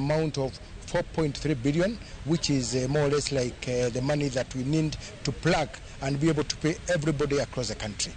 amount of 4.3 billion, which is more or less like the money that we need to plug and be able to pay everybody across the country.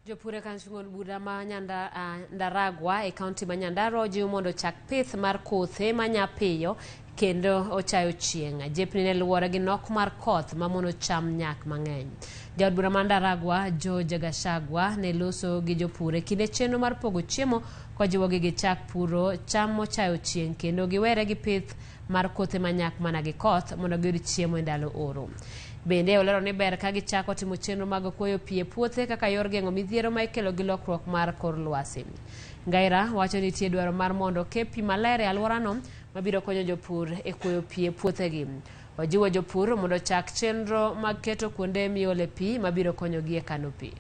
Jopur e kar chung' od bura ma Ndaragwa e kaunti ma Nyandarua ojiw mondo ochak pith mar kothe manya piyo kendo ochayo chieng'. Jepni ne luwore gi nok mar koth mamono cham nyak mang'eny. Jaod bura ma Ndaragwa George Gachagua ne loso gi jopur e kinde chenro mar pogo chiemo kojiwogi gichak puro cham mochayo chieng' kendo giwere gi pith mar kothe manyak mana gi koth mondo giyud chiemo e ndalo oro. Bende olero ni ber ka gichako timo chenro mag kwoyo pi e puothe kaka yor geng'o midhiero ma ikelo gi lokruok mar kor lwasi. Ngaira wacho ni nitie dwaro mar mondo oke pi maler e alworano mabiro konyo jopur e kwoyo pi e puothegi. Ojiwo jopur mondo ochak chenro mag keto kuonde miole pi mabiro konyogi e kano pi.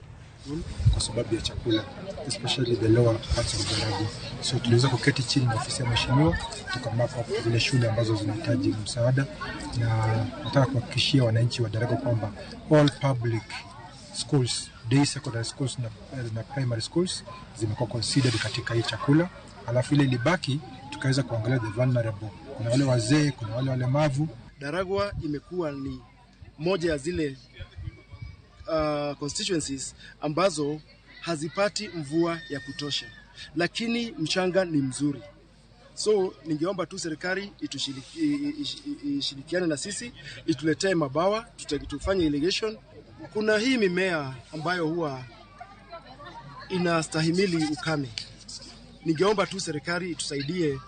Kwa sababu ya chakula, especially the lower parts of Ndaragwa. So tuliweza kuketi chini na ofisi ya mheshimiwa, tukamap up zile shule ambazo zinahitaji msaada, na nataka kuhakikishia wananchi wa Ndaragwa kwamba all public schools, day secondary schools na primary schools zimekuwa considered katika hii chakula, alafu ile ilibaki tukaweza kuangalia the vulnerable. Kuna wale wazee, kuna wale walemavu. Ndaragwa imekuwa ni moja ya zile constituencies ambazo hazipati mvua ya kutosha, lakini mchanga ni mzuri. So ningeomba tu serikali ishirikiane na sisi, ituletee mabawa, tufanye irrigation. Kuna hii mimea ambayo huwa inastahimili ukame. Ningeomba tu serikali itusaidie.